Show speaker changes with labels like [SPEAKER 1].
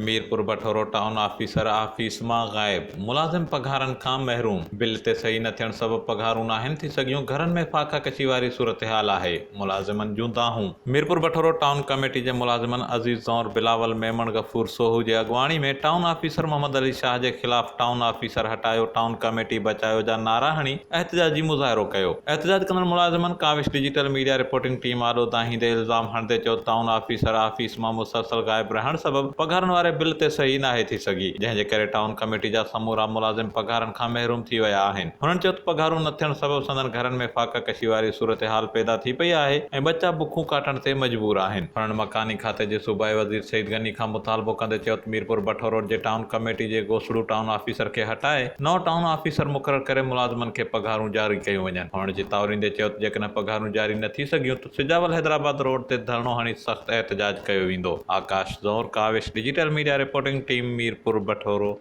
[SPEAKER 1] Mirpur Bathoro town officer office مان غائب، ملازم پگهارن کان محروم، بل تي صحيح نه ٿيڻ سبب پگهارون ناهن ٿي سگهيون، گهرن ۾ فاقه ڪشي واري صورتحال آهي، ملازمن جون دانهون. ميرپور بٺورو ٽائون ڪميٽي جي ملازمن عزيز زئور، بلاول ميمڻ، غفور سوهو جي اڳواڻي ۾ ٽائون آفيسر محمد علي شاهه جي خلاف ٽائون آفيسر هٽايو ٽائون ڪميٽي بچايو جا نعرا هڻي احتجاجي مظاهرو ڪيو. احتجاج ڪندڙ ملازمن Kawish digital media reporting team آڏو دانهيندي الزام هڻندي چيو ته ٽائون آفيسر آفيس مان مسلسل غائب رهڻ سبب پگهارن واري بل تي صحيح ناهي ٿي سگهي جنهن جي ڪري ٽائون ڪميٽي جا سمورا ملازم پگهارن کان محروم ٿي ويا آهن. هنن چيو ته پگهارون نه ٿيڻ سبب سندن گهرن ۾ فاقه ڪشي واري صورتحال پيدا ٿي پئي آهي ۽ ٻچا بکون ڪاٽڻ تي مجبور آهن. هنن مڪاني کاتي جي صوبائي وزير سعيد غني کان مطالبو ڪندي چيو ته ميرپور بٺو روڊ جي ٽائون ڪميٽي جي گوسڙو ٽائون آفيسر کي هٽائي نئون ٽائون آفيسر مقرر ڪري ملازمن کي پگهارون جاري ڪيون وڃن. هن چتاوريندي چيو ته جيڪڏهن پگهارون جاري نه ٿي سگهيون ته سجاول حيدرآباد روڊ تي ڌرڻو هڻي سخت احتجاج ڪيو ويندو. Akash Zanwar, Kawish digital media reporting team, Mirpur Bathoro.